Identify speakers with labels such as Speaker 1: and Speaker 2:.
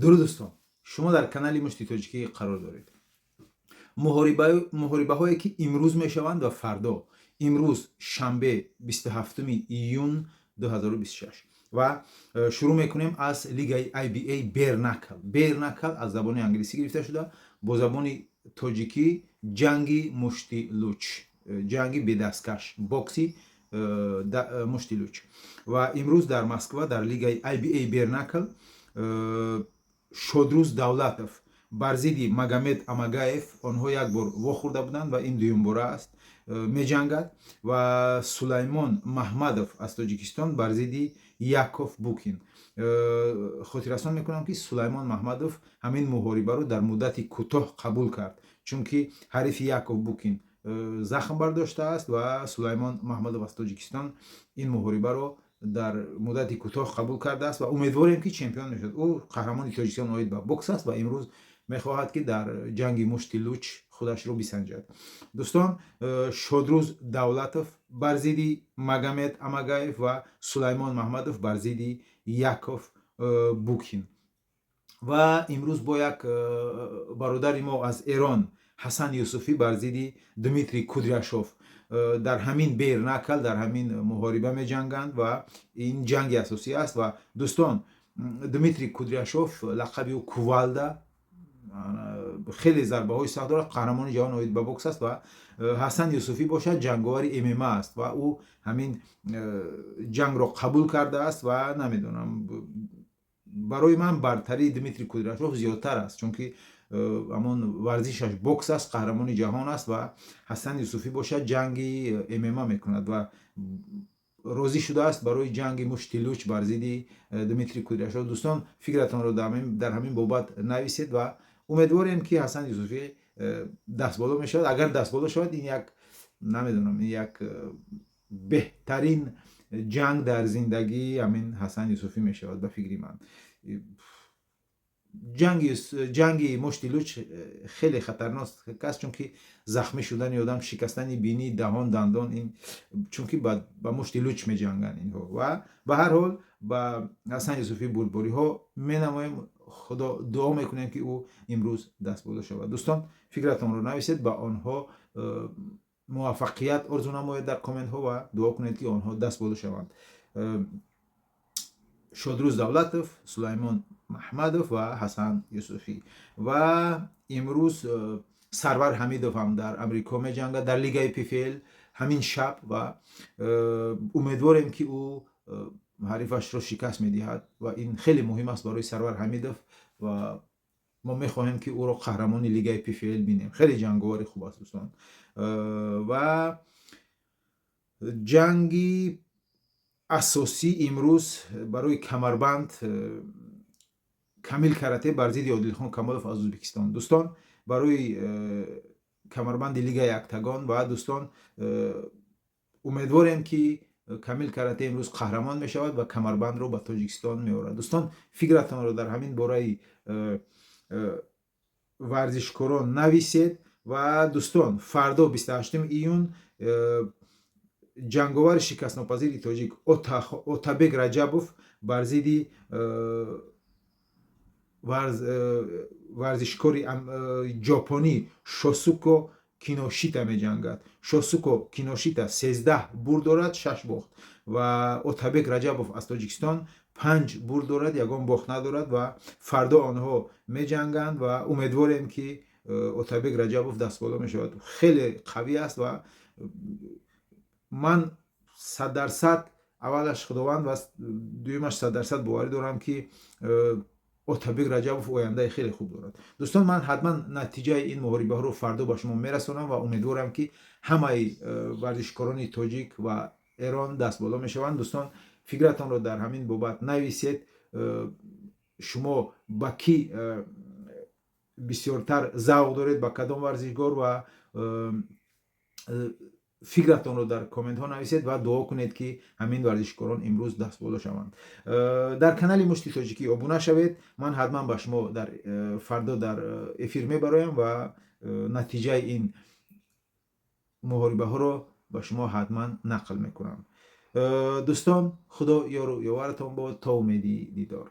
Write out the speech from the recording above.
Speaker 1: Дуруд, дӯстон! Шумо дар канали Мушти Тоҷикӣ қарор доред. Муҳорибаҳое, ки имрӯз мешаванд ва фардо. Имрӯз шанбе, 27 июн 2026, ва шурӯъ мекунем аз лигаи IBA Bare Knuckle. Bare Knuckle аз забони англисӣ гирифта шуда, бо забони тоҷикӣ ҷанги мушти луч, ҷанги бедасткаш, бокси мушти луч. Ва имрӯз дар Москва дар лигаи IBA Bare Knuckle Шодрӯз Давлатов бар зидди Магомед Амагаев, онҳо як бор вохӯрда буданд ва ин дуюмбора аст, меҷангад ва Сулаймон Маҳмадов аз Тоҷикистон бар зидди Яков Букин. Хотиррасон мекунам, ки Сулаймон Маҳмадов ҳамин муҳорибаро дар муддати кӯтоҳ қабул кард, чунки ҳарифи Яков Букин захм бардоштааст ва Сулаймон Маҳмадов аз Тоҷикистон ин муҳорибаро дар муддати кӯтоҳ қабул кардааст ва умедворем, ки чемпион мешавад. Ӯ қаҳрамони Тоҷикистон оид ба бокс аст ва имрӯз мехоҳад, ки дар ҷанги мушти луч худашро бисанҷад. Дӯстон, Шодрӯз Давлатов бар зидди Магомед Амагаев ва Сулаймон Маҳмадов бар зидди Яков Букин. Ва имрӯз бо як бародари мо аз Эрон, Ҳасан Юсуфӣ бар зидди Дмитрий Кудряшов дар ҳамин Bare Knuckle, дар ҳамин муҳориба меҷанганд ва ин ҷанги асосӣ аст. Ва дӯстон, Дмитрий Кудряшов, лақаби ӯ Кувалда, хеле зарбаҳои сахт дорад, қаҳрамони ҷаҳон оид ба бокс аст ва Ҳасан Юсуфӣ бошад, ҷанговари ММА аст ва ӯ ҳамин ҷангро қабул кардааст. Ва намедонам, барои ман бартарии Дмитрий Кудряшов зиёдтар аст, чунки ҳамон варзишаш бокс аст, қаҳрамони ҷаҳон аст ва Ҳасан Юсуфӣ бошад, ҷанги ММА мекунад ва розӣ шудааст барои ҷанги мушти луч бар зидди Дмитрий Кудряшов. Дӯстон, фикратонро дар ҳамин бобат нависед ва умедворем, ки Ҳасан Юсуфӣ дастболо мешавад. Агар дастболо шавад, ин як, намедонам, ин як беҳтарин ҷанг дар зиндагии ҳамин Ҳасан Юсуфӣ мешавад. Ба фикри ман, ҷанги мушти луч хеле хатарнок аст, чунки захмӣ шудани одам, шикастани бинӣ, даҳон, дандон, ин чунки ба мушти луч меҷанганд инҳо. Ва ба ҳар ҳол ба Ҳасан Юсуфӣ бурдбориҳо менамоем, Худо дуо мекунем, ки ӯ имрӯз дастболо шавад. Дӯстон, фикратонро нависед, ба онҳо муваффақият орзу намоед дар комментҳо ва дуо кунед, ки онҳо дастболо шаванд: Шодрӯз Давлатов, Сулаймон Маҳмадов ва Ҳасан Юсуфӣ. Ва имрӯз Сарвар Ҳамидов ҳам дар Амрико меҷангад дар лигаи ПФЛ ҳамин шаб ва умедворем, ки ӯ ҳарифашро шикаст медиҳад ва ин хеле муҳим аст барои Сарвар Ҳамидов ва мо мехоҳем, ки ӯро қаҳрамони лигаи ПФЛ бинем. Хеле ҷанговари хуб аст, дӯстон. Ва ҷанги асосӣ имрӯз барои камарбанд Камил Карате бар зидди Одилхон Камолов аз Ӯзбекистон, дӯстон, барои камарбанди лигаи Октагон. Ва дӯстон, умедворем, ки Камил Карате имрӯз қаҳрамон мешавад ва камарбандро ба Тоҷикистон меорад. Дӯстон, фикратонро дар ҳамин бораи варзишкорон нависед. Ва дӯстон, фардо, 28 июн, ҷанговари шикастнопазири тоҷик Отабек Раҷабов бар зидди варзишкори ҷопонӣ Шосуко Киношита меҷангад. Шосуко Киношита 13 бурд дорад, шаш бохт ва Отабек Раҷабов аз Тоҷикистон панҷ бурд дорад, ягон бохт надорад ва фардо онҳо меҷанганд ва умедворем, ки Отабек Раҷабов дастболо мешавад. Хеле қавӣ аст ва ман 100%, аввалаш Худованд ва дуюмаш 100% боварӣ дорам, ки Отабек Раҷабов ояндаи хеле хуб дорад. Дӯстон, ман ҳатман натиҷаи ин муҳорибаҳоро фардо ба шумо мерасонам ва умедворам, ки ҳамаи варзишкорони тоҷик ва Эрон дастболо мешаванд. Дӯстон, фикратонро дар ҳамин бобат нависед. Шумо ба кӣ бисёртар завқ доред, ба кадом варзишгор? Ва фикратонро дар комментҳо нависед ва дуо кунед, ки ҳамин варзишкорон имрӯз дастболо шаванд. Дар канали Мушти Тоҷикӣ обуна шавед. Ман ҳатман ба шумо дар фардо дар эфир мебароям ва натиҷаи ин муҳорибаҳоро ба шумо ҳатман нақл мекунам. Дӯстон, Худо ёру ёваратон бод, то умеди дидор.